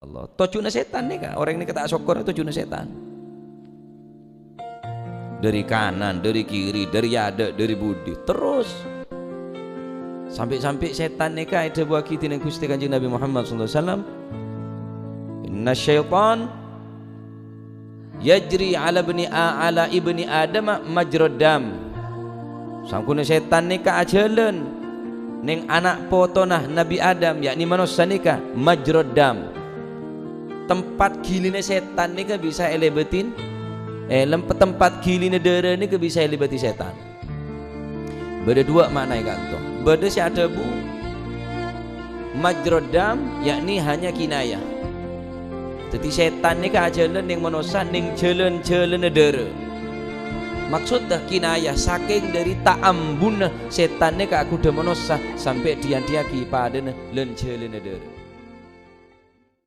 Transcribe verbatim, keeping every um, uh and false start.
Allah. Tojjhuna sètan nèka, orèng nèka ta' sokkor tojjhuna sètan. Dâri kanan, dâri kiri, dâri adâ', dâri budi, terros. Sampè'-sampè' sètan nèka èdhâbuwaghi dèning Ghustè Kanjeng Nabi Muhammad sallallahu alaihi wasallam, "Inna syaitan yajri ala ibni a-, ala ibni Adama majrad dam." Sangghuna sètan nèka ajhâlân neng ana' potona Nabi Adam, yakni manossa nèka, majrad dam. Tempat ghilina sètan nèka bisa èlèbâtin, eh, lem-, tempat ghilina dârâ nèka bisa èlèbâti sètan. Bâdâ duwâ' ma'naè ka'anto. Bâdâ sè adhâbu majrad dam, yakni hanya kinayah. Dhâddhi sètan nèka ajhâlân neng manossa neng jhâlân-jhâlânna dârâ. Maksodda kinayah sakèng dâri ta'ambuna sètan nèka aghudhâ manossa sampè' dhi-andhiyaghi padâna lan jhâlânna dârâ.